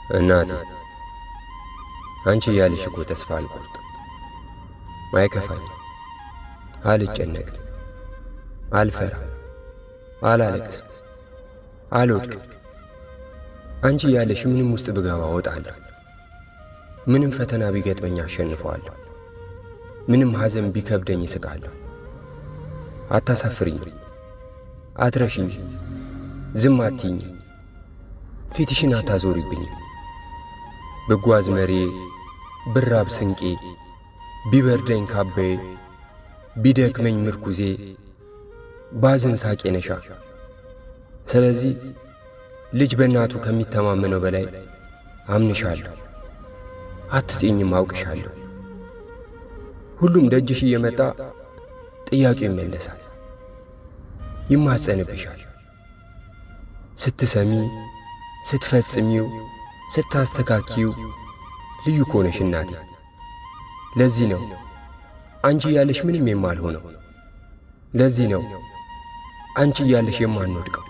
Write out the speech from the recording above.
እናቴ፣ አንቺ እያለሽ እኮ ተስፋ አልቆርጥም፣ አይከፋኝም፣ አልጨነቅም፣ አልፈራም፣ አላለቅስም፣ አልወድቅም። አንቺ እያለሽ ምንም ውስጥ ብገባ እወጣለሁ። ምንም ፈተና ቢገጥመኝ አሸንፈዋለሁ። ምንም ሐዘን ቢከብደኝ እስቃለሁ። አታሳፍሪኝ፣ አትረሽኝ፣ ዝም አትይኝ፣ ፊትሽን አታዞሪብኝ። ብጓዝ መሬ፣ ብራብ ስንቄ፣ ቢበርደኝ ካባዬ፣ ቢደክመኝ ምርኩዜ፣ ባዝን ሳቄ ነሻ። ስለዚህ ልጅ በእናቱ ከሚተማመነው በላይ አምንሻለሁ። አትጥኝም፣ አውቅሻለሁ። ሁሉም ደጅሽ እየመጣ ጥያቄው ይመለሳል፣ ይማጸንብሻል። ስትሰሚ፣ ስትፈጽሚው፣ ስታስተካኪው ልዩ እኮ ነሽ እናቴ። ለዚህ ነው አንቺ እያለሽ ምንም የማልሆነው። ለዚህ ነው አንቺ እያለሽ የማንወድቀው።